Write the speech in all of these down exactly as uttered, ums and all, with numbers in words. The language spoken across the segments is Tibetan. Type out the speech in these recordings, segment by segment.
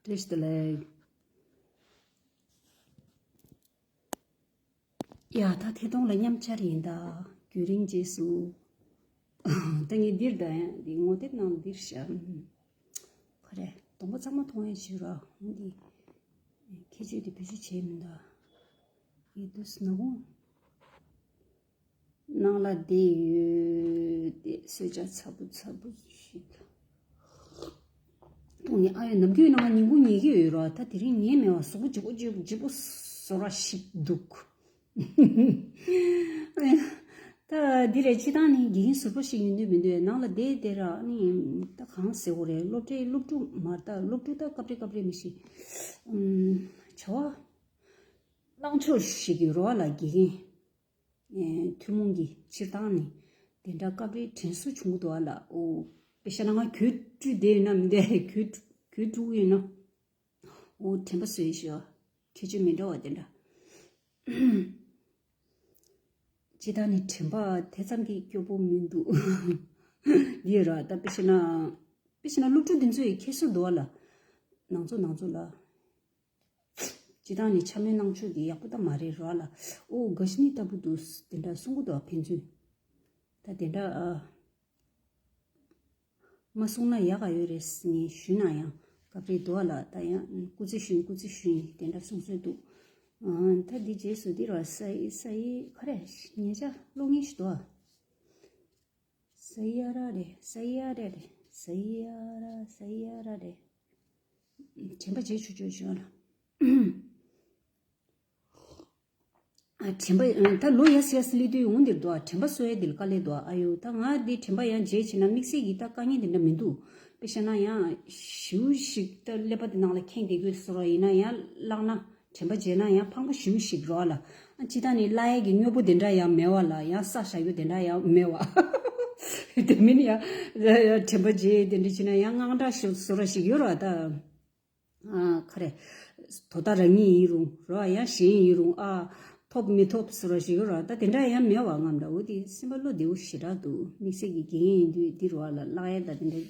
བཀྲ་ཤིས་བདེ་ལེགས། ཡ་ད་ཐད་གཏོང་ལ་མཉམ་འཆར་ཡིན་ད། རྒྱུན་རིང་རྗེས་སུ། ད་ངས་འདིར་ད་ཡང་འདི་ངོ་དེབ་ནང་འདིར་བཞག་ག་རེ་གདོང་པ་གཙང་མ་མཐོང་ཡས་ཞུ་ར་འོང་འདི། ཁྱད་ཆོས་འདི་བེད་སྤྱོད་བྱས་མིན་ད། ཡིད་དུ་སྣ་ཁུང་། ནང་ལ་བསྡད་ཡོད་དེ་གསོལ་ཇ་ཚ་པོ་ཚ་པོ་ཞིག་གཏོང་ནས། ཨ་ཡོད་ནམ་རྒྱུན་ནང་ཉིན་གུང་ཉལ་གི་ཡོད་ར། ད་དེ་རིང་ཉལ་མེད་བ། གཟུགས་པོ་ལྗིད་པོ་ལྗིད་པོ་ལྗིད་པོ་བཟོ་ར་ཞིག་འདུག་ད་འདི་རེད། སྤྱི་བཏང་ནི་དགེ་རྒན་ཟུར་པ་ཞིག་ཡིན་དུས་མི་འདུག་ནང་ལ་བསྡད་བསྡད་ར་ནི་ད་གང་ཟེར་དགོས་རེད། སློབ་གྲྭའི་སློབ་ཕྲུག་མ་རེད། ད་སློབ་ཕྲུག་ད་སྐབས་རེ་སྐབས་རེ་མི་ཤེས། ཨུམ། བྱ་བ་གནང་ཕྱོགས་ཤིག་གི་རོགས་ལ་དགེ་རྒན། ཨེ། ཐུན་མོང་གི་སྤྱིར་བཏང་ནས་དེ་འདྲ་སྐབས་རེ་དྲན་གསོ་བྱུང་གི་འདུག་ཨ་ལ། ཨོ། དཔེ་བཤད་ན་ང་གོས་བཀྲུས་བསྡད་ཡོད་ན་མི་འདུག་གོས་གོས་བཀྲུ་གི་ཡོད་ན། ཨོ། དྲན་པ་གསོས་ཤོག་ཁྱད་ཆོས་མི་འདྲ་བ་དེ་འདྲ། སྤྱིར་བཏང་ནས་དྲན་པ་དེ་ཙམ་གྱིས་སྐྱོ་པོ་མི་འདུག་འདི་ར་ད་དཔེ་བཤད་ན། དཔེ་བཤད་ན་སློབ་ཕྲུག་འདི་ཚོ་ཡི་ཁྱད་གསོད་འདུག་ཨ་ལ། ནང་ཚོ་ནང་ཚོ་ལ། སྤྱིར་བཏང་ནས་འཕྱ་སྨོད་གནང་ཕྱོགས་འདི་ཡག་པོ་ད་མ་རེད་ར་ལ། ཨོ། དགའ་ཤི་ནི་ལྟ་བུ་འདུག་དེ་འདྲ་གསུང་གི་འདུག་ཕན་ཚུན། ད་དེ་འདྲ་ཨ། མ་གསུང་ན་ཡག་ག་ཡོད་རེད་ངས་ཞུས་ན་ཡང་སྐབས་རེ་འདུག་ཨ་ལ། ད་ཡང་སྐུ་ཚེ་ཞུ་ཡིན་སྐུ་ཚེ་ཞུ་ཡིན་དེ་འདྲ་གསུང་སྲོལ་འདུག་ཨ། ད་འདི་རྗེས་སུ་འདི་ར་ས་ཡི་ས་ཡི་ག་རེ་ཉེ་ཆར་གློག་བརྙན་ཞིག་འདུག་ཨ། ས་ཡ་ར་རེད། ས་ཡ་ར་རེད། ས་ཡ་ར་ས་ཡ་ར་རེད། དྲན་པ་བརྗེད་ཆོག་ཆོག་བྱུང་ལ། ཨ། དྲན་པ་ད་ལོ་ཡས་ཡས་སླེབས་དུས་འོང་འདིར་འདུག་ཨ། དྲན་པ་གསོ་ཡས་འདིར་དཀའ་ལས་འདུག་ཨ། ཨ་ཡོ། ད་ང་འདི་དྲན་པ་ཡང་བརྗེད་ཕྱིན་ན་དམིགས་བསལ་གྱི་ད་དཀའ་ངལ་འདི་འདྲ་མི་འདུག་དཔེ་བཤད་ན་ཡང་ཞིའུ་ཞིག་ད་ཀླད་པ་འདི་ནང་ལ་ཁེངས་བསྡད་དགོས་བཟོ་འདྲ་ཡིན་ན་ཡང་བཀླགས་ན། དྲན་པ་བརྗེད་ན་ཡང་ཕངས་པོ་ཞེ་པོ་ཞིག་རེད་ལ། ཨ། སྤྱིར་བཏང་ནི་བཀླག་ཡས་ཀྱི་དངོས་པོ་དེ་འདྲ་ཡང་མེད་པ་ལ། ཡང་ས་བཞག་རྒྱུ་དེ་འདྲ་ཡང་མེད་པ། དེ་མིན་ཡང་དྲན་པ་བརྗེད་དེ་འདྲ་བྱས་ན་ཡང་དངངས་སྐྲག་ཞིག་བཟོ་འདྲ་ཞིག་ཡོད་རེད་ད། ཨ། ག་རེ། དོ་བདག་རང་ཉིད་ཡིན་རུང་རེད། ཡང་གཞན་ཡིན་རུང་ཨ། ཐོབ་མི་ཐོབ་བཟོ་འདྲ་ཞིག་ཡོད་རེད་ད། དེ་འདྲ་ཡང་མེད་པ་ངམ་འདྲ། འོ་དེ་སེམས་པ་བློ་བདེ་པོ་ཞེ་དྲག་འདུག་དམིགས་བསལ་གྱི་དགེ་རྒན་ཡིན་དུས་འདི་རེད་ལ། བཀླག་ཡས་ད་དེ་འདྲ། དགེ་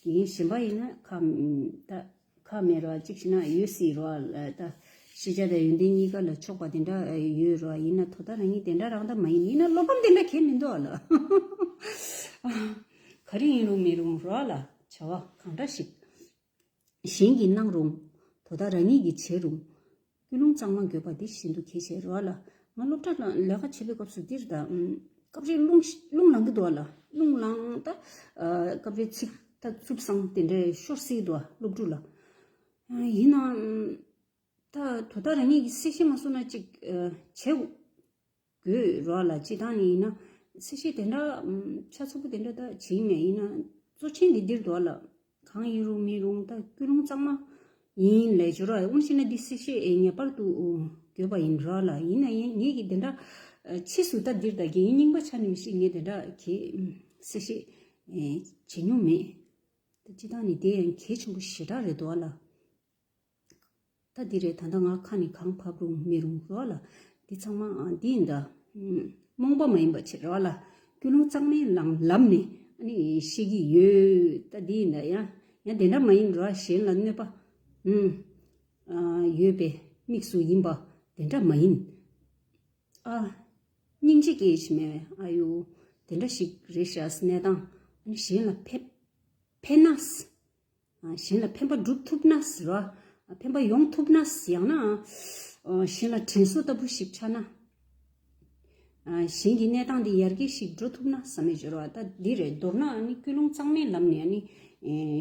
རྒན་གཞན་པ་ཡིན་ན་ཁ། ད་ཁ་མེད་ར་གཅིག་བྱས་ན་ཡོད་སྲིད་ར་ལ། ད་ཤེས་བྱ་དང་ཡོན་ཏན་གཉིས་ཀ་ལ་ཕྱོགས་པ་དེ་འདྲ་ཡོད་ར། ཡིན་ན་དོ་བདག་རང་ཉིད་དེ་འདྲ་རང་ད་མ་ཡིན། ཡིན་ན་བློ་ཕམ་དེ་འདྲ་གང་ཡང་མི་འདུག་ཨ་ལ། ག་རེ་ཡིན་རུང་མིན་རུང་ར་ལ། བྱ་བ་གང་འདྲ་ཞིག་གཞན་གྱིས་གནང་རུང་། དོ་བདག་རང་ཉིད་ཀྱིས་བྱེད་རུང་། ཀུན་སློང་གཙང་མ་དགོས་པ་འདི་ཤིན་ཏུ་གལ་ཆེ་རེད་ལ། ང་སློབ་གྲྭ་ལ་ལས་ཀ་བྱེད་པའི་སྐབས་སུ་འདིར་ད། སྐབས་རེ་རླུང་། རླུང་ལངས་ཀྱི་འདུག་ལ། རླུང་ལངས་ད། སྐབས་རེ་ཚིག་ད་རྩུབ་སང་དེ་འདྲའི་ཤོར་སྲིད་འདུག་སློབ་ཕྲུག་ལ། ཡིན་ནའང་། ད་དོ་བདག་རང་ཉིད་ཀྱིས་གསལ་བཤད་མ་བཟོ་ན་ཅིག་བྱེད་དགོས་རོགས་ལ། སྤྱིར་བཏང་ནས་ཡིན་ན་གསལ་བཤད་དེ་འདྲ་ཆ་ཚང་པོ་དེ་འདྲ་ད་བྱེད་མེད། ཡིན་ན་གཙོ་ཆེན་འདི་འདིར་འདུག་ལ། གང་ཡིན་རུང་མིན་རུང་ད་ཀུན་སློང་གཙང་མ་ཡིན་ལས་བྱོས་ར། དབང་ཤེས་ན་འདི་གསལ་བཤད་ངེས་པར་དུ་དགོས་པ་ཡིན་ར་ལ། ཡིན་ན་ཡང་ངེད་ཀྱིས་དེ་འདྲ་ཕྱིས་སུ་ད་འདིར་ད་རྒན་རྙིང་པ་ཆགས་ནས་མི་ཤེས། ངས་དེ་འདྲ་གི་གསལ་བཤད་བྱེད་མྱོང་མེད། ད་སྤྱིར་བཏང་ནས་དེ་ཡང་གལ་ཆེན་པོ་ཞེ་དྲག་རེད་འདུག་ལ། ད་འདི་རེད། ད་ལྟ་ང་ཁ་ནས་གང་བབས་རུང་མི་རུང་རོགས་ལ། འདི་ཚང་མ་ཨ་འདི་ཡིན་ད། རྨོངས་པ་མ་ཡིན་པ་བྱེད་རོགས་ལ། ཀུན་སློང་གཙང་མའི་ལམ་ལམ་ནས་ཨ་ནི་ཤེས་ཀྱི་ཡོད། ད་འདི་ཡིན་ད། ཡང་ཡང་དེ་འདྲ་མ་ཡིན་རོགས། གཞན་ལ་གནོད་པ་ཨ་ཡོད་པའི་དམིགས་སུ་ཡིན་པ་དེ་འདྲ་མ་ཡིན། ཨ། སྙིང་རྗེ་སྐྱེ་ཞིག་མེད་པས་ཨ་ཡོ། དེ་འདྲ་ཞིག་རེད་ཤག་གནས་སྟངས་ཨ་ནི་གཞན་ལ་ཕན་ཕན་ན། གཞན་ལ་ཕན་པ་སྒྲུབ་ཐུབ་ན་ཟེར་བ། ཕན་པ་ཡོང་ཐུབ་ན། ཡང་ན་གཞན་ལ་དྲིན་གཟོ་ལྟ་བུ་ཞིག་ཆགས་ན། གཞན་གྱི་གནས་སྟངས་འདི་ཡར་རྒྱས་ཤིག་འགྲོ་ཐུབ་ན་བསམ་ཡས་ཡོད་རེད་བ། ད་འདི་རེད། མདོར་ན་ཨ་ནི་ཀུན་སློང་གཙང་མའི་ལམ་ནས་ཨ་ནི་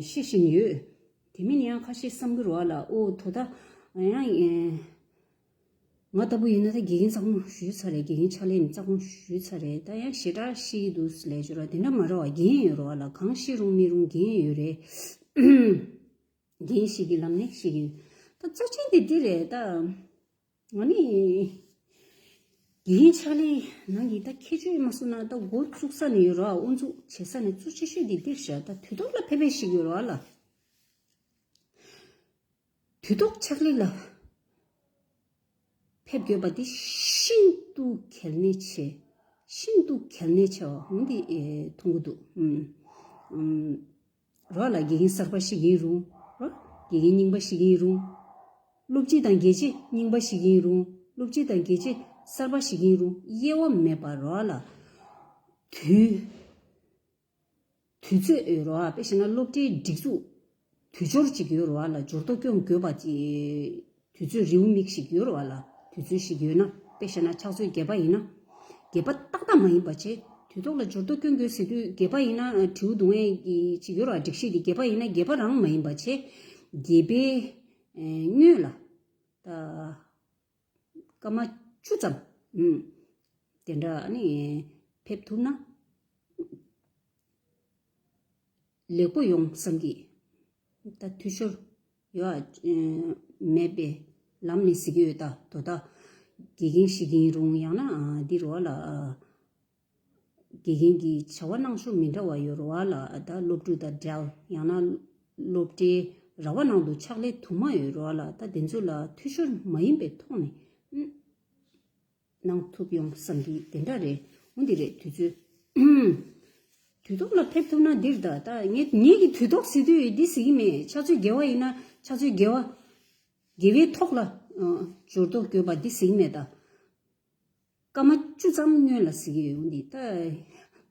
ཤེས་བཞིན་ཡོད། དེ་མིན་ཡང་ཁ་ཤས་བསམ་གྱི་རེད་བ་ལ། ཨོ་དོ་ད་ཡང་། ང་ལྟ་བུ་ཡིན་ན་ད་དགེ་རྒན་རྩ་དགོངས་ཞུས་ཚར་རེད། དགེ་རྒན་ཕྱག་ལས་ནི་རྩ་དགོངས་ཞུས་ཚར་རེད། ད་ཡང་ཞེ་དྲག་ཤེས་ཀྱི་འདུག་ལས་བྱོས་ར། དེ་འདྲ་མ་རེད་བ། འགན་ཡོད་རེད་བ་ལ། གང་ཤེས་རུང་མི་རུང་འགན་ཡོད་རེད། འགན་ཞིག་གི་ལམ་ནས་ཤེས་ཀྱི་ཡོད། ད་གཙོ་ཆེན་དེ་འདི་རེད་ད། ང་ནི་དགེ་རྒན་ཕྱག་ལས་ནང་གི་ད་ཁྱད་ཆོས་མ་གསུངས་ན་ད་འགོ་བཙུགས་ས་ནས་ཡོད་རེད་བ། དབུ་འཛུགས་བྱེད་ས་ནས་གཙོ་ཆེ་ཤོས་དེ་འདིར་བཞག་ད་དུས་ཐོག་ལ་ཕེབས་པའི་ཞིག་ཡོད་རེད་བ་ལ། དུས་ཐོག་ཕྱག་ལས་ལ་ཕེབས་དགོས་པ་དེ་ཤིན་ཏུ་གལ་གནད་ཆེ། ཤིན་ཏུ་གལ་གནད་ཆེ་བ་འོང་དེ་མཐོང་གི་འདུག་ཨུམ། ཨུམ། རོགས་ལ་དགེ་རྒན་གསར་པ་ཞིག་ཡིན་རུང་རོགས། དགེ་རྒན་རྙིང་པ་ཞིག་ཡིན་རུང་། སློབ་སྤྱི་དང་དགེ་ཆེ་རྙིང་པ་ཞིག་ཡིན་རུང་། སློབ་སྤྱི་དང་དགེ་ཆེ་གསར་པ་ཞིག་ཡིན་རུང་། དབྱེ་བ་མེད་པར་རོ་ལ། དུས། དུས་ཚོད་ཡོད་རོ། དཔེ་བཞག་ན་སློབ་གྲྭའི་སྒྲིག་འཛུགས་དུས་སྦྱོར་ཅིག་ཡོད་རོ་ལ། འབྱོར་ཐོ་སྐྱོན་དགོས་པ་ཅིག་དུས་ཚོད་རེའུ་མིག་ཞིག་ཡོད་རོ་ལ། དུས་ཚོད་ཞིག་ཡོད་ན། དཔེ་བཞག་ན་ཕྱག་ཚོད་བརྒྱད་པ་ཡིན་ན། བརྒྱད་པ་ཏག་ཏག་མ་ཡིན་པ་བྱས། དུས་ཐོག་ལ་འབྱོར་ཐོ་སྐྱོན་དགོས་ཟེར་དུས་བརྒྱད་པ་ཡིན་ན། དྲིའུ་རྡུང་ཡས་ཀྱི་ཅིག་ཡོད་རོ། སྒྲིག་གཞི་དེ་བརྒྱད་པ་ཡིན་ན་བརྒྱད་པ་རང་མ་ཡིན་པ་བྱས། བརྒྱད་པའི་སྔོན་ལ། ད། སྐར་མ་བཅུ་ཙམ། ཨུམ། དེ་འདྲ་ནི་ཕེབས་ཐུབ་ན་ལེགས་པོ་ཡོང་བསམ་གི། ད་འཐུས་ཤོར་ཡོད་མེད་པའི་ལམ་ནས་གཟིགས་ཀྱི་ཡོད། ད་དོ་ད་དགེ་རྒན་ཞིག་ཡིན་རུང་། ཡང་ན་འདི་རོ་ལ། དགེ་རྒན་གྱི་བྱ་བ་གནང་ཕྱོགས་མི་འདྲ་བ་ཡོད་རོ་ལ། ད་སློབ་ཕྲུག་དང་འབྲེལ། ཡང་ན་སློབ་གྲྭའི་ར་བ་ནང་དུ་ཕྱག་ལས་དུ་མ་ཡོད་རོ་ལ། ད་དེ་ཚོ་ལ་འཐུས་ཤོར་མ་ཡིན་པའི་ཐོག་ནས་གནང་ཐུབ་ཡོང་བསམ་གི། དེ་འདྲ་རེད། འོ་འདི་རེད། དུས་ཚོད། དུས་ཐོག་ལ་ཕེབས་ཐུབ་ན་འདིར། ད་ད་ངས་ངེད་ཀྱི་དུས་ཐོག་ཟེར་དུས་འདི་ཟེར་གི་མེད། ཕྱག་ཚོད་བརྒྱད་པ་ཡིན་ན་ཕྱག་ཚོད་བརྒྱད་པ། བརྒྱད་པའི་ཐོག་ལ་འབྱོར་ཐོ་དགོས་པ་འདི་ཟེར་གི་མེད་ད། སྐར་མ་བཅུ་ཙམ་སྔོན་ལ་ཟེར་གི་ཡོད། འོ་འདི་ད་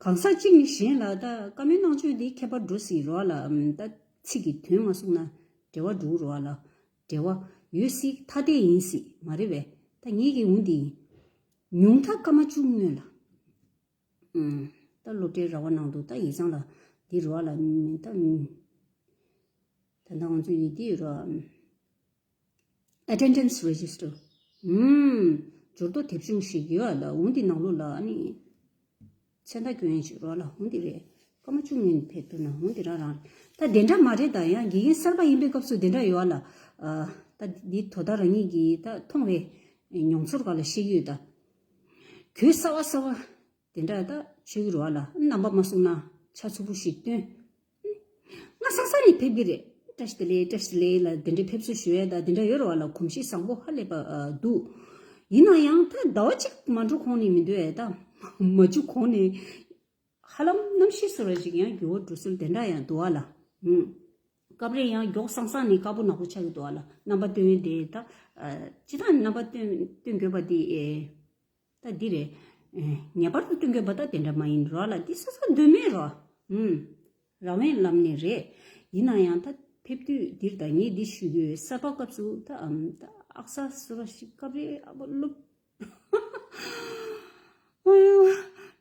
གང་ཟག་གཅིག་ནས་གཞན་ལ་ད་བཀའ་མོལ་གནང་ཕྱོགས་འདི་ཁྱད་པར་འགྲོ་སྲིད་རོ་ལ། ད་ཚིག་གི་དོན་མ་གསུངས་ན་འབྲེལ་བ་འགྲོ་རོ་ལ། འབྲེལ་བ་ཡོད་སྲིད། ཐ་དད་ཡིན་སྲིད་མ་རེད་པས། ད་ངེད་ཀྱི་འོ་འདི་ཉུང་མཐའ་སྐར་མ་བཅུ་སྔོན་ལ། ཨུམ། ད་སློབ་གྲྭའི་ར་བ་ནང་དུ་ད་ཡིག་ཚང་ལ་འདི་རོ་ལ། ད་ད་ང་ཚོ་ཡི་འདི་རོ། Attendance register། ཨུམ། འབྱོར་ཐོ་དེབ་ཆུང་ཞིག་ཡོད་ལ། འོ་འདི་ནང་ལོགས་ལ་ཨ་ནི་མཚན་རྟགས་སྐྱོན་ཡས་ཅིག་རོ་ལ། འོ་འདི་རེད། སྐར་མ་བཅུ་སྔོན་ཕེབས་ཐུབ་ན་འོ་འདི་རང་རང་རེད། ད་དེ་འདྲ་མ་རེད། ད་ཡང་དགེ་རྒན་གསར་པ་ཡིན་པའི་སྐབས་སུ་དེ་འདྲ་ཡོད་ལ། ཨ། ད་འདི་དོ་ད་རང་ཉིད་ཀྱིས་ད་མཐོང་བའི་མྱོང་ཚོར་སྒང་ལ་བཤད་ཀྱི་ཡོད་ད། གོས་གསར་པ་གསར་པ་དེ་འདྲ་ད་མཆོད་ཀྱི་རོ་ལ། རྣམ་པ་མ་བཟུང་ན་ཆ་ཚུགས་པོ་ཞིག་སྟོན། སྔ་སང་ས་ནས་ཕེབས་ཀྱི་རེད། བཀྲ་ཤིས་བདེ་ལེགས། བཀྲ་ཤིས་བདེ་ལེགས་ལ་དེ་འདྲའི་ཕེབས་བསུ་ཞུ་ཡས་ད་དེ་འདྲ་ཡོད་རེད་བ་ལ། གོམས་གཤིས་བཟང་པོ་ཧ་ལས་པ་འདུག་ཡིན་ན་ཡང་ད་ཟླ་བ་གཅིག་མ་འགྲོ་གོང་ནས་མི་འདོད་ཡས་ད། མ་འཇུ་གོང་ནས་ཧ་ལམ་གནམ་གཤིས་བཟོ་འདྲ་ཞིག་ཡང་འགྱུར་བ་འགྲོ་སྲོལ་དེ་འདྲ་ཡང་འདུག་བ་ལ། ཨུམ། སྐབས་རེ་ཡང་མགྱོགས་སང་སང་ནས་དཀར་པོ་ནག་པོ་ཆགས་ཀྱི་འདུག་བ་ལ། རྣམ་པ་སྟོན་ཡས་དེ་ད། སྤྱིར་བཏང་རྣམ་པ་སྟོན་སྟོན་དགོས་པ་དེ། ཨེ། ད་འདི་རེད། ཨེ། ངེས་པར་དུ་སྟོན་དགོས་པ་ད་དེ་འདྲ་མ་ཡིན་རོ་ལ། འདི་སོ་སོ་འདོད་མེད་རོ། ཨུམ། རང་དབང་ལམ་ནས་རེད། ཡིན་ན་ཡང་ད་ཕེབས་དུས་འདིར་ད་ངས་འདི་ཞུ་གི་ཡོད། གསར་པ་སྐབས་སུ་ད་ཨམ་ད་ཨག་ས་སོ་ར་ཞིག་སྐབས་རེ་ཨ་བ་སློབ། ཨ་ཡོ།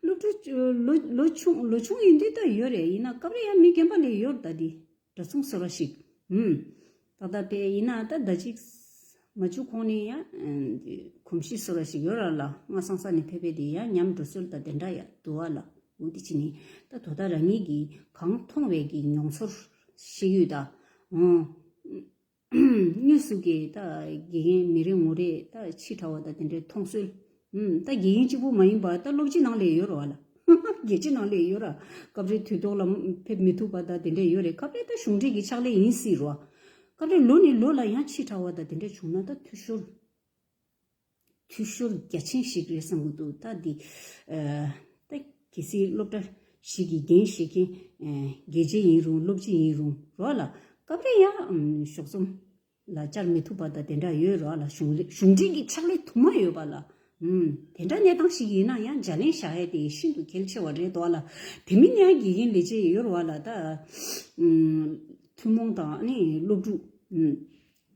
སློབ་ཕྲུག་ལོ་ལོ་ཆུང་ལོ་ཆུང་ཡིན་དུས་ད་ཡོད་རེད། ཡིན་ན་སྐབས་རེ་ཡང་མི་རྒན་པ་ལས་ཡོད་ད་འདི། འདྲ་མཚུངས་བཟོ་འདྲ་ཞིག་ཨུམ། ཏག་ཏག་དཔེ་ཡིན་ན་ད་ཟླ་གཅིག་མ་འཇུ་གོང་ནས་ཡང་ཨ་གོམས་གཤིས་བཟོ་འདྲ་ཞིག་ཡོད་ར་ལ། སྔ་སང་ས་ནས་ཕེབས་པའི་དེ་ཡང་ཉམས་འགྲོ་སྲོལ་ད་དེ་འདྲ་ཡང་འདུག་བ་ལ། འོ་དེ་ཕྱིན་ནས་ད་དོ་ད་རང་ཉིད་ཀྱིས་གང་མཐོང་བའི་གི་མྱོང་ཚོར་བཤད་ཡུལ་ད། ཨོ། དངོས་སུ་གི་ད་དགེ་རྒན་མི་རེ་ངོ་རེ་ད་ཕྱི་དྲགས་པ་ད་དེ་འདྲའི་མཐོང་སྲོལ། ཨུམ། ད་དགེ་རྒན་གཅིག་པུ་མ་ཡིན་པ་ད་སློབ་སྤྱི་ནང་ལ་ཡོད་རེད་བ་ལ། དགེ་སྤྱི་ནང་ལ་ཡོད་ར། སྐབས་རེ་དུས་ཐོག་ལ་ཕེབས་མི་ཐུབ་པ་ད་དེ་འདྲ་ཡོད་རེད། སྐབས་རེ་ད་གཞུང་འབྲེལ་གྱི་ཕྱག་ལས་ཡིན་སྲིད་རོ། སྐབས་རེ་ལོ་ནས་ལོ་ལ་ཡང་ཕྱི་དྲགས་པ་ད་དེ་འདྲ་བྱུང་ན་ད་འཐུས་ཤོར། འཐུས་ཤོར་རྒྱ་ཆེན་ཞིག་རེད་བསམ་གྱི་འདུག་ད་འདི། ཨ། ད་གལ་སྲིད་སློབ་གྲྭ་ཞིག་གི་འགན་བཞེས་མཁན། ཨ། དགེ་སྤྱི་ཡིན་རུང་སློབ་སྤྱི་ཡིན་རུང་རོ་ལ། སྐབས་རེ་ཡང་ཞོགས་ཙམ་ལ་བཅར་མི་ཐུབ་པ་དང་དེ་འདྲ་ཡོད་རོ་ལ། གཞུང་ལས་གཞུང་འབྲེལ་གྱི་ཕྱག་ལས་དུ་མ་ཡོད་པ་ལ། ཨུམ། དེ་འདྲ་གནས་སྟངས་ཤིག་ཡིན་ན་ཡང་ལྗགས་ལན་བཞག་ཡས་དེ་ཤིན་ཏུ་གལ་ཆེ་བ་རེད་དོ་ལ། དེ་མིན་ཡང་དགེ་རྒན་ལས་བྱེད་ཡོད་རོ་ལ་ད། ཨུམ། ཐུན་མོང་དང་ནི་སློབ་ཕྲུག་ཨུམ།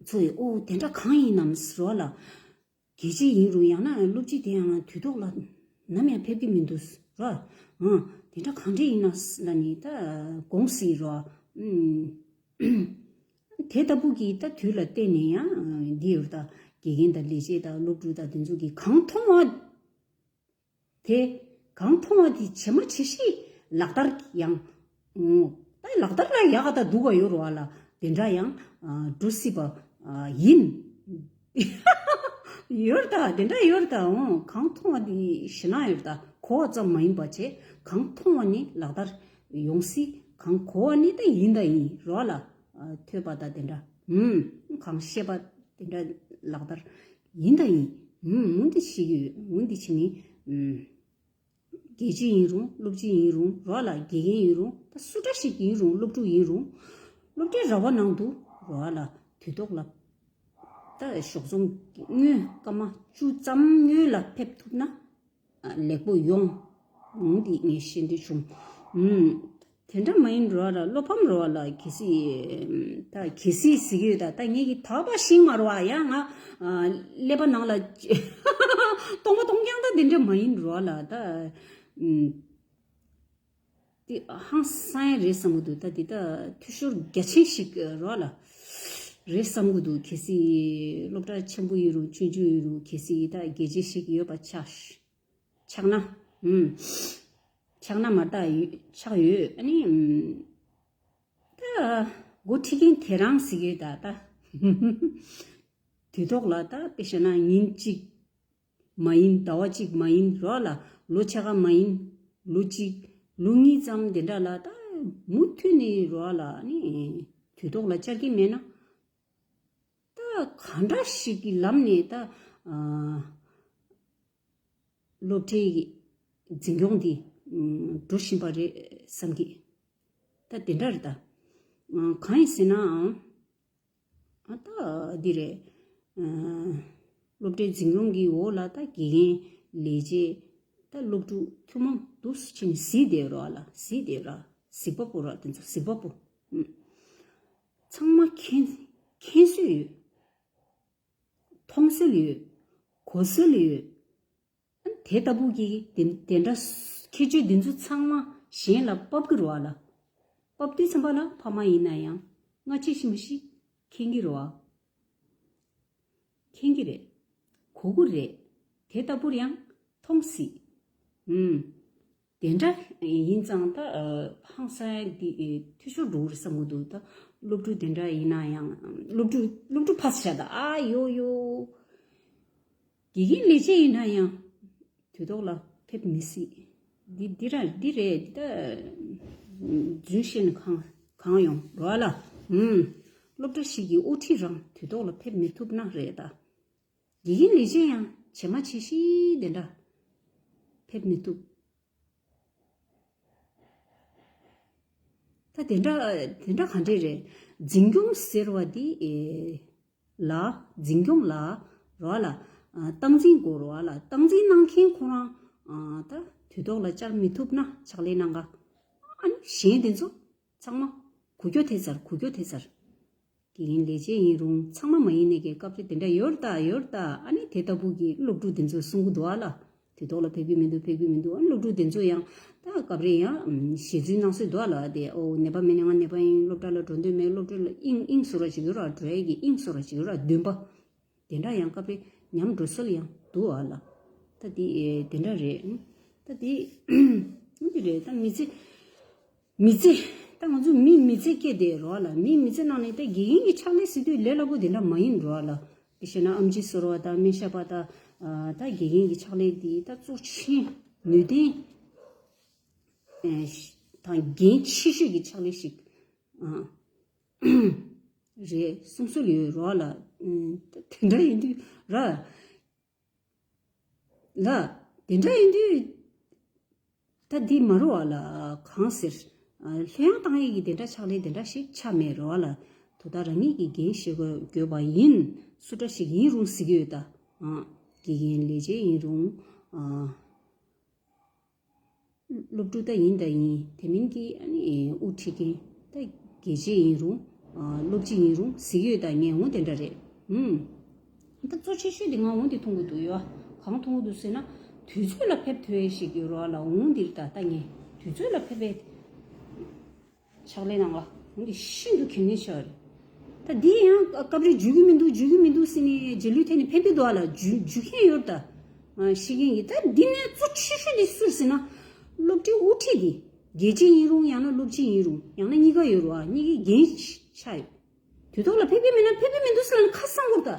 ཚོ་ཡི་ཨོ་དེ་འདྲ་གང་ཡིན་ནམ་རོ་ལ། དགེ་ཆེ་ཡིན་རུང་ཡང་ན་སློབ་སྤྱི་དེ་ཡང་དུས་ཐོག་ལ་ནམ་ཡང་ཕེབས་ཀྱི་མི་འདུག་ར། ཨང་། དེ་འདྲ་གང་འདྲ་ཡིན་ན་ལ་ནི་ད་དགོངས་སྲིད་ར། ཨུམ། དེ་ལྟ་བུ་གི་ད་དུས་ལ་བརྟེན་ནས་ཡང་འདི་ཡོད་ད། དགེ་རྒན་དང་ལས་བྱེད་དང་སློབ་ཕྲུག་དང་དེ་ཚོ་གི་གང་མཐོང་བ། དེ་གང་མཐོང་བ་དེ་ཇེ་མ་ཇེ་ཞིག་ལག་བསྟར་ཡང་། ཨོ། ད་ལག་བསྟར་ལ་ཡག་ག་ད་འདུག་ག་ཡོད་རེད་བ་ལ། དེ་འདྲ་ཡང་ཨ་འགྲོ་སྲིད་པ་ཨ་ཡིན། ཡོད་རེད་ད། དེ་འདྲ་ཡོད་རེད་ད། ཨོ། གང་མཐོང་བ་དེ་ཞེད་སྣང་ཡོད་རེད་ད། གོ་བ་ཙམ་མ་ཡིན་པ་བྱས་གང་མཐོང་བ་ནི་ལག་བསྟར་ཡོང་སྲིད། གང་གོ་བ་ནི་ད་ཡིན་ད་ཡིན་རེད་བ་ལ། ཨ་ཐོས་པ་ད་དེ་འདྲ། ཨུམ། གང་བཤད་པ་དེ་འདྲ་ལག་བསྟར་ཡིན་ད་ཡིན། ཨུམ། འོ་འདི་བྱེད་ཀྱི་ཡོད། འོ་འདི་བྱེད་ནི། ཨུམ། དགེ་སྤྱི་ཡིན་རུང་སློབ་སྤྱི་ཡིན་རུང་རོ་ལ། དགེ་རྒན་ཡིན་རུང་ད་སུ་འདྲ་ཞིག་ཡིན་རུང་སློབ་ཕྲུག་ཡིན་རུང་། སློབ་གྲྭའི་ར་བ་ནང་དུ་ རོ་ཨ་ལ་དུས་ཐོག་ལ་ད་ཞོགས་ཙོང་སྔོན་སྐར་མ་བཅུ་ཙམ་སྔོན་ལ་ཕེབས་ཐུབ་ན་ལེགས་པོ་ཡོང་། འོང་འདི་ངས་ཤེས་འདོད་བྱུང་། ཨུམ། དེ་འདྲ་མ་ཡིན་རོ་ལ་བློ་ཕམ་རོ་ལ་གལ་སྲིད་ད་གལ་སྲིད་ཟིག་ཡོད་ད་ད་ངས་ཀྱི་ད་པ་ཤིང་མ་རོ་ཡ་ང་ཀླད་པ་ནང་ལ་སྟོང་པ་སྟོང་རྐྱང་ད་དེ་འདྲ་མ་ཡིན་རོ་ལ་ད་ཨུམ། དེ་ཧང་སང་ཡ་རེད་བསམ་གི་འདུག་ད་དེ་ད་འཐུས་ཤོར་རྒྱ་ཆེན་ཞིག་རོ་ལ་རེད་བསམ་གི་འདུག་གལ་སྲིད་སློབ་གྲྭ་ཆེན་པོ་ཡིན་རུང་ཆུང་ཆུང་ཡིན་རུང་གལ་སྲིད་ད་དགེ་ཆེ་ཞིག་ཡོད་པ་ཆགས། ཆགས་ན། ཨུམ། ཆགས་ན་མ་རྟགས་ཡོད་ཆགས་ཡོད་ཨ་ནི། ཨུམ། ད། འགོ་ཁྲིད་མཁན་དེ་རང་ཟིག་ཡོད་ད་ད། དུས་ཐོག་ལ་ད་དཔེ་བཤད་ན་ཉིན་གཅིག་མ་ཡིན་ཟླ་བ་གཅིག་མ་ཡིན་རོགས་ལ་ལོ་ཕྱེད་ཀ་མ་ཡིན་ལོ་གཅིག་ལོ་གཉིས་ཙམ་དེ་འདྲ་ལ་ད་མུ་མཐུད་ནས་རོགས་ལ་ནི་དུས་ཐོག་ལ་བཅར་གྱི་མེད་ན། ད་གང་འདྲ་ཞིག་གི་ལམ་ནས་ད་ཨ་སློབ་གྲྭའི་འཛིན་སྐྱོང་འདི་ཨ་འགྲོ་བཞིན་པ་རེད་བསམ་གི། ད་དེ་འདྲ་རེད་ད། ཨ་གང་ཡིན་ཟེར་ན་ཨ་ད་འདི་རེད། ཨ་སློབ་གྲྭའི་འཛིན་སྐྱོང་གི་འོག་ལ་ད་དགེ་རྒན་ལས་བྱེད་ད་སློབ་ཕྲུག་ཐུན་མོང་དུ་ཕྱིན་གཟིགས་བསྡད་རོགས་ལ་གཟིགས་བསྡད་ར་གཟིགས་པ་པོ་ར་དེ་ཚོ་གཟིགས་པ་པོ། ཨ། ཚང་མ་མཁྱེན་མཁྱེན་སྲོལ་ཡོད། མཐོང་སྲོལ་ཡོད། གོ་སྲོལ་ཡོད། དེ་ལྟ་བུ་གི་དེ་དེ་འདྲ་ཁྱད་ཆོས་འདི་ཚོ་ཚང་མ་གཞན་ལ་ཕབ་ཀྱི་རེད་བ་ལ། ཕབ་དུས་ཙམ་པ་ལ་ཕ་མ་ཡིན་ན་ཡང་སྔ་ཕྱི་ཤི་མི་ཤི་མཁྱེན་གྱི་རེད་བ། མཁྱེན་གྱི་རེད། གོ་གི་རེད། དེ་ལྟ་བུར་ཡང་མཐོང་སྲིད། ཨུམ། དེ་འདྲ་ཡིན་ཙང་ད་ཧང་སང་འདི་འཐུས་ཤོར་འགྲོ་གི་རེད་བསམ་གི་འདུག་ད་སློབ་ཕྲུག་དེ་འདྲ་ཡིན་ན་ཡང་སློབ་ཕྲུག་སློབ་ཕྲུག་ཕར་བཞག་ད་ཨ་ཡོ་ཡོ། དགེ་རྒན་ལས་བྱེད་ཡིན་ན་ཡང་དུས་ཐོག་ལ་ཕེབས་མི་སྲིད། འདི་འདི་ར་འདི་རེད་འདི་ད་རྫུན་བཤད་ནས་གང་གང་ཡོང་རོགས་ལ། ཨུམ། སློབ་གྲྭ་ཞིག་གི་དབུ་ཁྲིད་རང་དུས་ཐོག་ལ་ཕེབས་མི་ཐུབ་ན་རེད་ད། དགེ་རྒན་ལས་བྱེད་ཡང་བྱེ་མ་བྱེ་ཤི་དེ་འདྲ་ཕེབས་མི་ཐུབ། ད་དེ་འདྲ་དེ་འདྲ་ག་འདྲས་རེད། འཛིན་སྐྱོང་ཟེར་བ་འདི་ཨེ་ལ་འཛིན་སྐྱོང་ལ་རོགས་ལ་ཨ་སྟངས་འཛིན་དགོས་རོགས་ལ་སྟངས་འཛིན་གནང་མཁན་ཁོ་རང་ཨ་ད་དུས་ཐོག་ལ་བཅར་མི་ཐུབ་ན་ཕྱག་ལས་གནང་ག་ཨ་ནི་གཞན་དེ་ཚོ་ཚང་མ་འགུལ་སྐྱོད་ཐེབས་ཚར་འགུལ་སྐྱོད་ཐེབས་ཚར། དགེ་རྒན་ལས་བྱེད་ཡིན་རུང་ཚང་མ་མ་ཡིན་ནའི་གི་སྐབས་རེ་དེ་འདྲ་ཡོད་རེད་ད་ཡོད་རེད་ད། ཨ་ནི་དེ་ལྟ་བུ་གི་སློབ་ཕྲུག་དེ་ཚོས་གསུང་གི་འདུག་ཨ་ལ། དུས་ཐོག་ལ་ཕེབས་ཀྱི་མི་འདུག་ཕེབས་ཀྱི་མི་འདུག་ཨ་ནི་སློབ་ཕྲུག་དེ་ཚོ་ཡང་ད་སྐབས་རེ་ཡང་ཞེ་ཚུལ་གནང་སྲོལ་འདུག་ཨ་ལ། དེ་ཨོ་ནད་པ་མེད་ན་ང་ནད་པ་ཡིན། སློབ་གྲྭ་ལ་འགྲོ་འདོད་མེད། སློབ་གྲྭ་ལ་དབྱིངས་དབྱིངས་སུ་ར་ཅིག་ཡོད་ར་འགྲོ་ཡས་ཀྱི་དབྱིངས་སུ་ར་ཅིག་ཡོད་ར་འདོན་པ། དེ་འདྲ་ཡང་སྐབས་རེ་ཉམས་འགྲོ་སྲོལ་ཡང་འདུག་ཨ་ལ། ད་དེ་དེ་འདྲ་རེད། ད་དེ་འདི་རེད་ད་མི་ཚེ། མི་ཚེ། ད་ང་ཚོ་མིའི་མི་ཚེ་སྐྱེལ་བསྡད་རོགས་ལ། མིའི་མི་ཚེ་ནང་ནས་ད་དགེ་རྒན་གྱི་ཕྱག་ལས་ཟེར་དུས་ལས་སླ་པོ་དེ་འདྲ་མ་ཡིན་རོགས་ལ། དཔེ་བཤད་ན་ཨེམ་ཆི་བཟོ་བ་དང་སྨན་ཞབས་པ་དང་། ད་དགེ་རྒན་གྱི་ཕྱག་ལས་འདི་ད་གཙོ་ཆེན་ནུས་ལྡན་དང་འགན་ཆེ་ཤོས་ཀྱི་ཕྱག་ལས་ཤིག་རེད་གསུང་སྲོལ་ཡོད་རོགས་ལ། དེ་འདྲ་ཡིན་དུས་ར། ལ། དེ་འདྲ་ཡིན་དུས། ད་འདི་མ་རུ་བ་ལ་གང་ཟེར། ལྷོད་ཡངས་བཏང་ཡས་ཀྱི་དེ་འདྲ་ཕྱག་ལས་དེ་འདྲ་ཞིག་ཆགས་མེད་རུ་བ་ལ། དོ་ད་རང་ཉིད་ཀྱི་འགན་བཞེས་དགོས་དགོས་པ་ཡིན། སུ་འདྲ་ཞིག་ཡིན་རུང་ཟེར་གྱི་ཡོད་ད། དགེ་རྒན་ལས་བྱེད་ཡིན་རུང་། སློབ་ཕྲུག་ད་ཡིན་ད་ཡིན་དེ་མིན་གྱི་ཨ་ནི་དབུ་ཁྲིད་མཁན་ད་དགེ་བྱེད་ཡིན་རུང་། སློབ་སྤྱི་ཡིན་རུང་ཟེར་གྱི་ཡོད་ད་ངས་འོང་དེ་འདྲ་རེད། ཨུམ། ད་གཙོ་ཆེ་ཤོས་དེ་ང་འོང་དེ་མཐོང་གི་འདུག་ཡོད། གང་མཐོང་གི་འདུག་ཟེར་ན། དུས་ཚོད་ལ་ཕེབས་ཐུབ་ཡས་ཤིག་ཡོད་རོགས་ལ་འོང་འདིར་ད་ལྟ་ངས་དུས་ཚོད་ལ་ཕེབས་པའི་ཕྱག་ལས་གནང་བ་འོང་དེ་ཤིན་ཏུ་གལ་གནད་ཆེ་བ་རེད། ད་འདི་ཡང་སྐབས་རེ་འཇུ་གི་མི་འདུག་འཇུ་གི་མི་འདུག་ཟེར་ནས་རྗེས་ལུས་ཐད་ནས་ཕེབས་ཀྱི་འདུག་ཨ་ལ་འཇུ་འཇུ་མཁན་ཡོད་ད། ཤེས་མཁན་གྱི་ད་འདི་ནས་གཙོ་ཆེ་ཤོས་དེ་སུ་ཟེར་ན། སློབ་གྲྭའི་དབུ་ཁྲིད་དེ། དགེ་བྱེད་ཡིན་རུང་ཡང་ན་སློབ་སྤྱི་ཡིན་རུང་ཡང་ན་གཉིས་ཀ་ཡོད་རུང་ཨ་གཉིས་ཀའི་འགན་ཆགས་ཡོད། དུས་ཐོག་ལ་ཕེབས་ཀྱི་མེད་ན་ཕེབས་ཀྱི་མི་འདུག་ཟེར་ན་ཁ་གསང་དགོས་ད།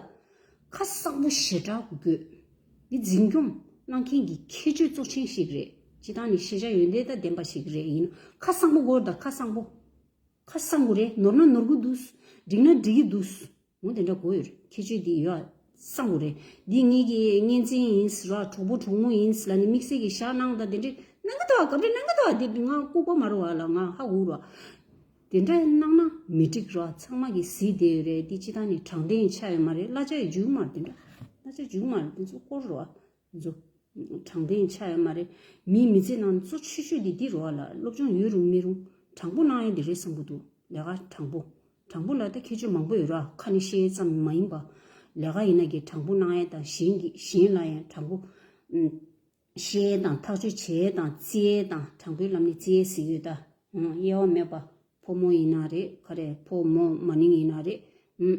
ཁ་གསང་པོ་ཞེ་དྲག་དགོས། འདི་འཛིན་སྐྱོང་གནང་མཁན་གྱི་ཁྱད་ཆོས་གཙོ་ཆེན་ཞིག་རེད། སྤྱི་བཏང་ནས་ཤེས་བྱ་ཡོན་ཏན་དང་ལྡན་པ་ཞིག་རེད་ཡིན། ཁ་གསང་པོ་དགོས་ད་ཁ་གསང་པོ། ཁ་གསང་དགོས་རེད། ནོར་ན་ནོར་གི་འདུག་འགྲིག་ན་འགྲིག་གི་འདུག་འོ་དེ་འདྲ་དགོས་ཡོད་རེད། ཁྱད་ཆོས་འདི་ཡོད་གསང་དགོས་རེད། འདི་ངེད་ཀྱི་གཉེན་ཚན་ཡིན་ཟེར་བ་གྲོགས་པོ་གྲོགས་མོ་ཡིན་ཟེར་ལ་ནི་དམིགས་བསལ་གྱི་ཞག་གནང་དང་དེ་འདྲས་གནང་གི་འདུག་བ། སྐབས་རེ་གནང་གི་འདུག་བ། དེ་ང་ལྐུགས་པ་མ་རུ་བ་ལ་ང་ཧ་གོ་རུ་བ། དེ་འདྲ་གནང་ན་མི་འགྲིག་རོ། ཚང་མ་གི་གཟིགས་བསྡད་ཡོད་རེད། འདི་སྤྱི་བཏང་ནས་དྲང་བདེན་ཆགས་ཡོད་མ་རེད། གླ་ཆ་ཡི་རྒྱུག་མ་རེད། དེ་འདྲ་གླ་ཆ་རྒྱུག་མ་རེད། དེ་ཚོ་སྐོར་རོ། དེ་ཚོ་དྲང་བདེན་ཆགས་ཡོད་མ་རེད། མིའི་མི་ཚེ་ནང་གཙོ་ཆེ་ཤོས་དེ་འདི་རོ་ལ། སློབ་སྦྱོང་ཡོད་རུང་མེད་རུང་དྲང་པོ་གནང་ཡ་དེ་རེད་བསམ་གི་འདུག་ལས་ཀ་དྲང་པོ། དྲང་པོ་ལ་ད་ཁྱད་ཆོས་མང་པོ་ཡོད་ར། ཁ་ནས་བཤད་ཙམ་མ་ཡིན་པ། ལས་ཀ་ཡིན་ན་གི་དྲང་པོ་གནང་ཡ་དང་། གཞན་གྱི་གཞན་ལ་ཡང་དྲང་པོ་ཨུམ་བཤད་ཡ་དང་། ཐག་གཅོད་བྱེད་ཡ་དང་། བརྩི་ཡ་དང་། དྲང་པོའི་ལམ་ནས་བརྩི་ཡ་ཟེར་གི་ཡོད་ད། ཨུམ་དབྱེ་བ་མེད་པ། ཕོ་མོ་ཡིན་ན་རེད། ག་རེ། ཕོ་མོ་མ་ནིང་ཡིན་ན་རེད། ཨུམ་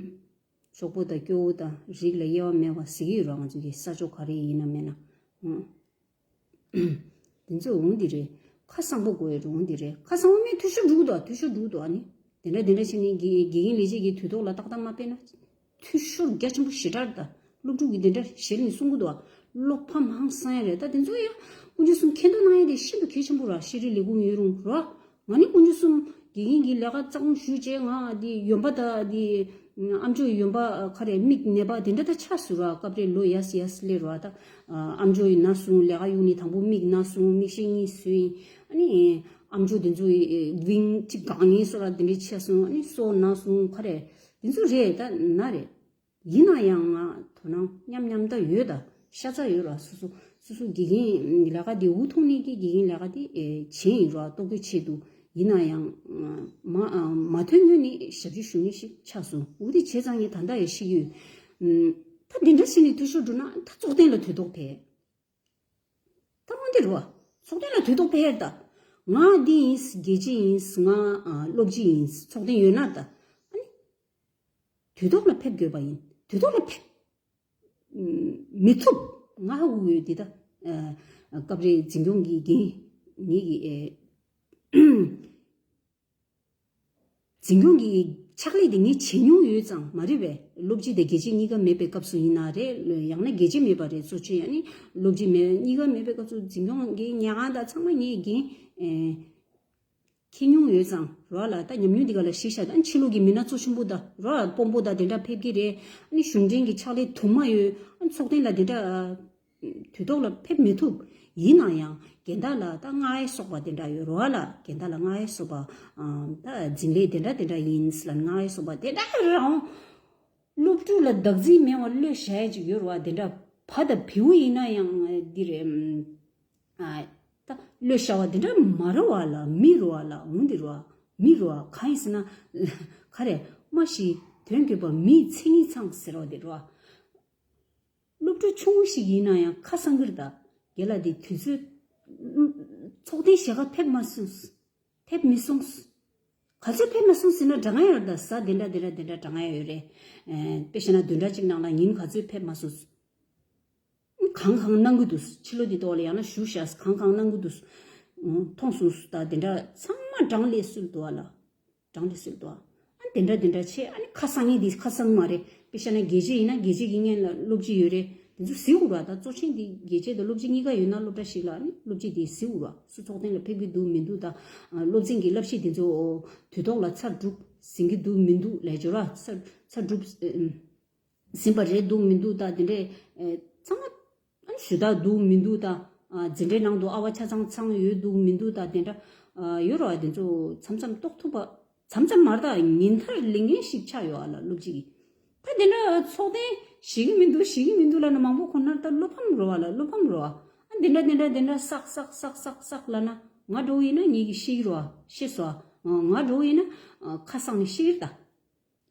གྲོགས་པོ་དང་སྐྱོ་བོ་དང་རིགས་ལ་དབྱེ་བ་མེད་པ་ཟེར་གི་ཡོད་ར། ང་ཚོ་གི་ས་ཕྱོགས་ག་རེ་ཡིན་ན་མེད་ན། ཨུམ། དེ་ཚོ་འོང་འདི་རེད། ཁ་གསང་པོ་དགོས་ཡོད་འོང་འདི་རེད། ཁ་གསང་པོ་མེད། འཐུས་ཤོར་འགྲོ་གི་འདུག་འཐུས་ཤོར་འགྲོ་གི་འདུག་ཨ་ནི་དེ་འདྲ་དེ་འདྲ་བྱས་ནས་དགེ་དགེ་རྒན་ལས་བྱེད་ཀྱི་དུས་ཐོག་ལ་ཏག་ཏག་མ་སྤེལ་ན། འཐུས་ཤོར་རྒྱ་ཆེན་པོ་ཞེ་དྲག་རེད་ད། སློབ་ཕྲུག་གིས་དེ་འདྲ་ཞལ་ནས་གསུང་གི་འདུག་ཨ། བློ་ཕམ་ཧང་སང་ཡ་རེད་ད། དེ་ཚོ་ཡང་དཀོན་མཆོག་གསུམ་མཁྱེན་རྟོགས་གནང་ཡ་དེ་ཤིན་ཏུ་གལ་ཆེན་པོ་ར། ཤེས་རིག་ལས་ཁུངས་ཡོད་རུང་ར། ང་ནི་དཀོན་མཆོག་གསུམ་དགེ་རྒན་གྱི་ལས་ཀ་རྩ་དགོངས་ཞུས་རྗེས། ང་འདི་ཡོན་པ་དང་འདི་ཨམ་ཅོག་ཡོན་པ་ག་རེ། མིག་ནད་པ་དེ་འདྲ་ད་ཆགས་སོང་ར། སྐབས་རེ་ལོ་ཡར་ཡར་སླེབས་ར། ད་ཨམ་ཅོག་ཡིན་ན་སོང་། ལས་ཀ་གཡུག་ནས་དང་པོ་མིག་ན་སོང་། མིག་ཤེལ་གཉིས་བཟོས་ཡིན། ཨ་ནི་ཨམ་ཅོག་དེ་ཚོ་ཝིང་གཅིག་གང་ཡིན་སོ་ར། དེ་འདྲ་ཆགས་སོང་། ཨ་ནི་སོ་ན་སོང་། ག་རེ་དེ་ཚོ་རེད་ད། ན་རེད། ཡིན་ན་ཡང་ང་དོ་སྣང་མཉམ་མཉམ་ད་ཡོད་ད། ཤ་ཚ་ཡོད་ར། སོ་སོ་སོ་སོ་དགེ་རྒན་ལས་ཀ་དེ་འུ་ཐུག་ནས་ཀྱི་དགེ་རྒན་ལས་ཀ་དེ་ཨེ་བྱས་ཡིན་ར། ལྟོ་གོས་ཆེད་དུ། ཡིན་ན་ཡང་མ་མ་ཐོན་སྔོན་ནས་ཞབས་ཕྱི་ཞུ་མཁན་ཞིག་ཆགས་སོང་། འུ་དེ་བྱས་ཙང་ངས་ད་ལྟ་ཡང་ཤེས་ཀྱི་ཡོད། ད་འདི་འདྲ་བྱས་ནས་འཐུས་ཤོར་འགྲོ་ན་ད་ཚོགས་ཐེངས་ལ་དུས་ཐོག་ཕེབས། ད་འོན་ཏེ་རེད་བ། ཚོགས་ཐེངས་ལ་དུས་ཐོག་ཕེབས་ཡ་རེད་ད། ང་འདི་ཡིན། དགེ་བྱེད་ཡིན། ང་ཨ་སློབ་སྤྱི་ཡིན། ཚོགས་ཐེངས་ཡོད་ན་ད། ཨ་ནི་དུས་ཐོག་ལ་ཕེབས་དགོས་པ་ཡིན། དུས་ཐོག་ལ་ཕེབས་མི་ཐུབ། ང་ཧ་གོ་གི་ཡོད་འདི་ད། ཨ་སྐབས་རེ་འཛིན་སྐྱོང་གི་འགན་ངེད་ཀྱི་ཨེ། འཛིན་སྐྱོང་གི་ཕྱག་ལས་དེ་ངས་བྱེད་མྱོང་ཡོད་ཙང་མ་རེད་པས། སློབ་སྤྱི་དང་དགེ་བྱེད་གཉིས་ཀ་མེད་པའི་སྐབས་སུ་ཡིན་ན་རེད། ཡང་ན་དགེ་བྱེད་མེད་པ་རེད། གཙོ་ཆེ་ཡང་ནི་སློབ་སྤྱི་མེད། གཉིས་ཀ་མེད་པའི་སྐབས་སུ་འཛིན་སྐྱོང་གི་ཉལ་ཁང་དང་ཚང་མ་ངས་འགན་ཨེ་འཁྱེར་མྱོང་ཡོད་ཙང་རོ་ལ། ད་ཉམས་མྱོང་འདི་ག་ལ་གཞི་བཞག་ད་ཕྱི་ལོགས་ཀྱི་མི་སྣ་གཙོ་ཆེན་པོ་ད་རོ་ལ་དཔོན་པོ་ད་དེ་འདྲ་ཕེབས་ཀྱི་རེད། ཨ་ནི་གཞུང་འབྲེལ་གྱི་ཕྱག་ལས་དུ་མ་ཡོད། ཨ་ནི་ཚོགས་ཐེངས་ལ་དེ་འདྲ་དུས་ཐོག་ལ་ཕེབས་མི་ཐུབ། ཡིན་ན་ཡང་རྒན་བདག་ལ་ད་མངའ་གསོལ་བ་དེ་འདྲ་ཡོད་རོ་ལ། རྒན་བདག་ལ་མངའ་གསོལ་བ་ད་འཛིན་ལས་དེ་འདྲ་དེ་འདྲ་ཡིན་ལ་མངའ་གསོལ་བ་དེ་འདྲ་རང་སློབ་ཕྲུག་ལ་བདག་འཛིན་མེད་པར་གློད་བཞག་ཡ་ཅིག་ཡོད་རོ། དེ་འདྲ་ཕ་དང་བེའུ་ཡིན་ན་ཡང་འདི་རེད། ད་གློད་བཞག་པ་དེ་འདྲ་མ་རོ་བ་ལ། མི་རོ་བ་ལ་འོང་དེ་རོ། མི་རོ་བ་གང་ཡིན་ཟེར་ན། ག་རེ་སྨྲ་ཤེས་དོན་གོ་བ་མིའི་མཚན་ཉིད་ཚང་ཟེར་བ་དེ་རོ། སློབ་ཕྲུག་ཆུང་ངུ་ཞིག་ཡིན་ན་ཡང་ཁ་གསང་གི་རེད་ད། རྒན་ལགས་དེ་དུས་ཚོད་ཚོགས་ཐེངས་ཞེ་ག་ཕེབས་མ་སོང་། ཕེབས་མི་སོང་། ག་ཚོད་ཕེབས་མ་སོང་ཟེར་ན་དྲང་ཡ་ཡོད་ད། གཟའ་དེ་འདྲ་དེ་འདྲ་དེ་འདྲ་དྲང་ཡ་ཡོད་རེད། ཨེ་དཔེ་བཤད་ན་བདུན་ཕྲག་གཅིག་ནང་ལ་ཉིན་ག་ཚོད་ཕེབས་མ་སོང་། གང་གང་གནང་གི་འདུག་ཕྱི་ལོ་འདི་ཐོག་ལ་ཡང་ན་ཞུ་བཞག་གང་གང་གནང་གི་འདུག་མཐོང་སོང་ད་དེ་འདྲ་ཚང་མ་གྲངས་ལས་སུ་འདུག་ཨ་ལ། གྲངས་ལས་སུ་འདུག་ཨ། ཨ་དེ་འདྲ་དེ་འདྲ་བྱས། ཨ་ནི་ཁ་གསང་ངེས་འདི་ཁ་གསང་མ་རེད། དཔེ་བཤད་ན་དགེ་བྱེད་ཡིན་ན་དགེ་བྱེད་ཀྱི་སྔོན་ལ་སློབ་སྤྱི་ཡོད་རེད། དེ་ཚོ་གཟིགས་དགོས་ར། ད་གཙོ་ཆེན་འདི་དགེ་བྱེད་དང་སློབ་སྤྱི་གཉིས་ཀ་ཡོད་ན་སློབ་གྲྭ་ཞིག་ལ་ཨ་ནི་སློབ་སྤྱི་དེ་གཟིགས་དགོས་ར། སུ་ཚོགས་ཐེངས་ལ་ཕེབས་ཀྱི་འདུག་མི་འདུག་ད་སློབ་ཚན་གྱི་བསླབ་གཞི་དེ་ཚོ་དུས་ཐོག་ལ་ཚར་གྲུབ་ཟིན་གྱི་འདུག་མི་འདུག་ལས་སྦྱོར་ར་ཚར་ཚར་གྲུབ་ཟིན་པ་རེད་འདུག་མི་འདུག་ད་དེ་འདྲས་ཚང་མ་ཨ་ནི་ཞུ་དག་འདུག་མི་འདུག་ད་འཛིན་གྲྭའི་ནང་དུ་ཨ་བ་ཆ་ཚང་ཚང་ཡོད་འདུག་མི་འདུག་ད་དེ་འདྲ་ཡོད་ར། དེ་ཚོ་མཚམས་མཚམས་རྟོགས་ཐུབ་པ། མཚམས་མཚམས་མར་ད་ཉིན་ལྟར་ལས་འགན་ཞིག་ཆགས་ཡོད་ཨ་ལ་སློབ་སྤྱི་གི། ད་དེ་འདྲ་ཚོགས་ཐེངས་ཞིག་གི་མི་འདུག་ཞིག་གི་མི་འདུག་ལབ་ན་མང་པོ་ཁོ་ནར་ད་བློ་ཕམ་རོ་ཨ་ལ་བློ་ཕམ་རོ་ཨ། ཨ་དེ་འདྲ་དེ་འདྲ་དེ་འདྲ་བསགས་བསགས་བསགས་བསགས་བསགས་ལབ་ན་ང་འགྲོ་ཡིན་ན་ངེད་ཀྱི་ཤེས་ཀྱི་རོ་ཨ། ཤེས་སོ་ཨ། ང་འགྲོ་ཡིན་ན་ཁ་གསང་ནས་ཤེས་ཀྱི་རེད་ད།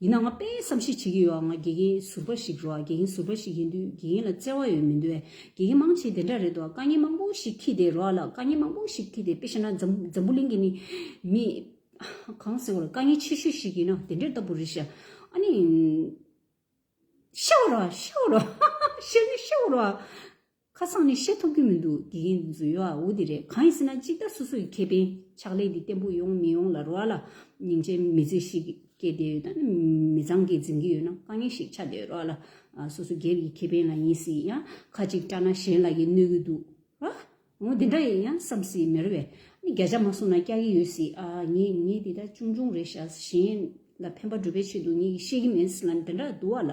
ཡིན་ན་ང་དཔེ་བསམ་ཤེས་བྱེད་ཀྱི་ཡོད་ཨ། ང་དགེ་རྒན་ཟུར་པ་ཞིག་རོ་ཨ། དགེ་རྒན་ཟུར་པ་ཞིག་ཡིན་དུས་དགེ་རྒན་ལ་བརྩེ་བ་ཡོད་མི་འདུག་ཨེ། དགེ་རྒན་མང་ཆེ་དེ་འདྲ་རེད་དོ། དཀའ་ངལ་མང་པོ་ཞིག་འཁྱེར་ཏེ་རོ་ཨ་ལ། དཀའ་ངལ་མང་པོ་ཞིག་འཁྱེར་ཏེ། དཔེ་བཤད་ན་འཛམ་འཛམ་བུ་གླིང་གི་ནི་མི་གང་ཟེར་བ་ལ་དཀའ་ངལ་ཆེ་ཤོས་ཤིག་ཡིན་ན་དེ་འདྲའི་ལྟ་བུ་རེད་ཤག་ཨ་ནི་ཤོར་བ་ཤོར་བ་ཤེས་ནི་ཤོར་བ། ཁ་སང་ནས་བཤད་ཐུབ་ཀྱི་མི་འདུག་དགེ་རྒན་འཛུལ་ཡོད་ཨ། འོ་དེ་རེད། གང་ཡིན་ཟེར་ན་གཅིག་ད་སོ་སོ་ཡི་ཁེ་ཕན་ཕྱག་ལས་འདི་བརྟན་པོ་ཡོང་མི་ཡོང་ལ་རོ་ཨ་ལ། སྙིང་རྗེ་མི་ཚེ་ཞིག་སྐྱེལ་བསྡད་ཡོད་ད་ནི་མི་ཚང་གིས་འཛིན་གྱི་ཡོད་ན་དཀའ་ངལ་ཞིག་ཆགས་བསྡད་ཡོད་རོ་ཨ་ལ། སོ་སོ་སྒེར་གྱི་ཁེ་ཕན་ལ་ཡིན་སྲིད་ཡང་ཁ་ཅིག་སྐྲག་ན་གཞན་ལ་གིས་གནོད་ཀྱི་འདུག་ར། འོ་དེ་འདྲ་ཡིན་ཡང་བསམ་སྲིད་མེད་རེད་པས། ནི་བརྒྱ་ཆ་མ་སོང་ན་སྐྱག་གི་ཡོད་སྲིད་ཨ། ངས་ངས་དེ་ད་ཆུང་ཆུང་རེད་ཤག་གཞན་ལ་ཕན་པ་སྒྲུབ་པའི་ཆེད་དུ་ངས་ཤེས་ཀྱི་མེད་ཟེར་ལ་དེ་འདྲ་འདུག་ཨ་ལ།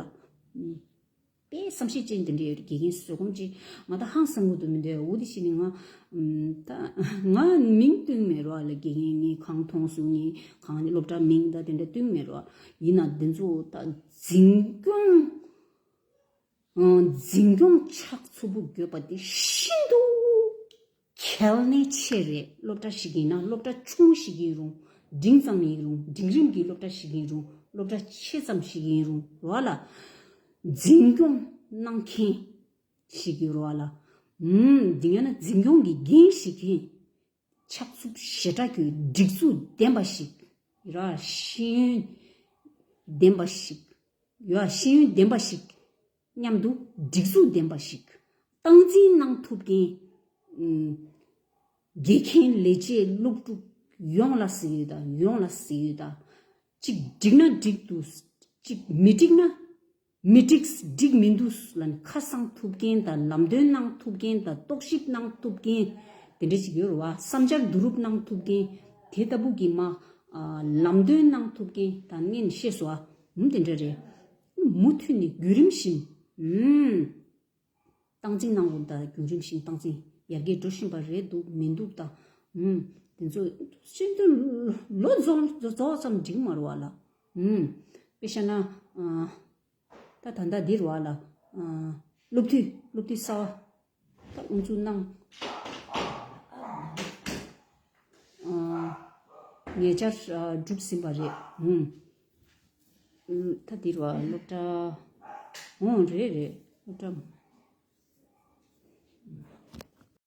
དཔེ་བསམ་ཤེས་ཅན་དེ་འདྲའི་དགེ་རྒན་བཟོད་སྒོམ་ཅིག་ང་ད་ཧང་སང་གི་འདུག་མི་འདུག་འོ་དེ་བྱས་ནས་ང་ད་ང་མིང་བཏོན་མེད་རོགས་ལ། དགེ་རྒན་ངས་གང་མཐོང་སོང་། ངས་གང་སློབ་གྲྭ་མིང་ད་དེ་འདྲ་བཏོན་མེད་རོགས། ཡིན་ན་འདི་ཚོ་ད་འཛིན་སྐྱོང་འཛིན་སྐྱོང་ཆགས་ཚུགས་པོ་དགོས་པ་དེ་ཤིན་ཏུ་གལ་གནད་ཆེ་རེད། སློབ་གྲྭ་ཞིག་ཡིན་ན་སློབ་གྲྭ་ཆུང་ཞིག་ཡིན་རུང་། འབྲིང་ཙམ་ཡིན་རུང་། འབྲིང་རིམ་གྱི་སློབ་གྲྭ་ཞིག་ཡིན་རུང་། སློབ་གྲྭ་ཆེ་ཙམ་ཞིག་ཡིན་རུང་རོགས་ལ། འཛིན་སྐྱོང་གནང་མཁན་ཞིག་ཡོད་རོགས་ལ། ཨུམ། འདི་ཡང་ན་འཛིན་སྐྱོང་གི་འགན་ཞིག་མཁན། ཆགས་ཚུབ་ཞེ་དྲག་གི་སྒྲིག་འཛུགས་ལྡན་པ་ཞིག་ཡོད། ཤེས་ཡོན་ལྡན་པ་ཞིག་ཡོད། ཤེས་ཡོན་ལྡན་པ་ཞིག་མཉམ་དུ་སྒྲིག་འཛུགས་ལྡན་པ་ཞིག་སྟངས་འཛིན་གནང་ཐུབ་མཁན། ཨུམ། དགེ་རྒན་ལས་བྱེད་སློབ་ཕྲུག་ཡོངས་ལ་ཟེར་ཡོད་ད། ཡོངས་ལ་ཟེར་ཡོད་ད། གཅིག་འགྲིག་ན་འགྲིག་འདུག་གཅིག་མི་འགྲིག་ན་མི་འགྲིག་འགྲིག་མི་འདུག་ལ་ནི་ཁ་གསང་ཐུབ་མཁན་དང་། ལམ་སྟོན་གནང་ཐུབ་མཁན་དང་། རྟོག་ཞིབ་གནང་ཐུབ་མཁན་དེ་འདྲ་ཞིག་ཡོད་རེད་བ། བསམ་འཆར་བསྡུ་རུབ་གནང་ཐུབ་མཁན་དེ་ལྟ་བུ་གི་མ་ཨ་ལམ་སྟོན་གནང་ཐུབ་མཁན་དང་། ངས་ནི་ཤེས་སོང་ཨ། ཨུམ། དེ་འདྲ་རེད། མུ་མཐུད་ནས་བརྒྱུད་རིམ་བཞིན། ཨུམ། སྟངས་འཛིན་གནང་དགོས། ད་བརྒྱུད་རིམ་བཞིན་སྟངས་འཛིན་ཡར་རྒྱས་འགྲོ་བཞིན་པ་རེད་འདུག་མི་འདུག་ད། ཨུམ། དེ་ཚོ་ཤིན་ཏུ་ལོ་རྫོགས་རྫོགས་ཙམ་འགྲིག་མ་རེད་བ་ལ། ཨུམ། དཔེ་བཤད་ན། ཨ། ད་ད་ལྟ་འདིར་བ་ལ། ཨ། སློབ་དུས་སློབ་དུས་གསར་བ་ད་དབུ་འཛུགས་གནང་། ཨ། ཉེ་ཆར་ཨ་གྲུབ་ཟིན་པ་རེད། ཨུམ། ད་འདིར་བ་སློབ་གྲྭ། ཨོ་རེད་རེད། སློབ་གྲྭ།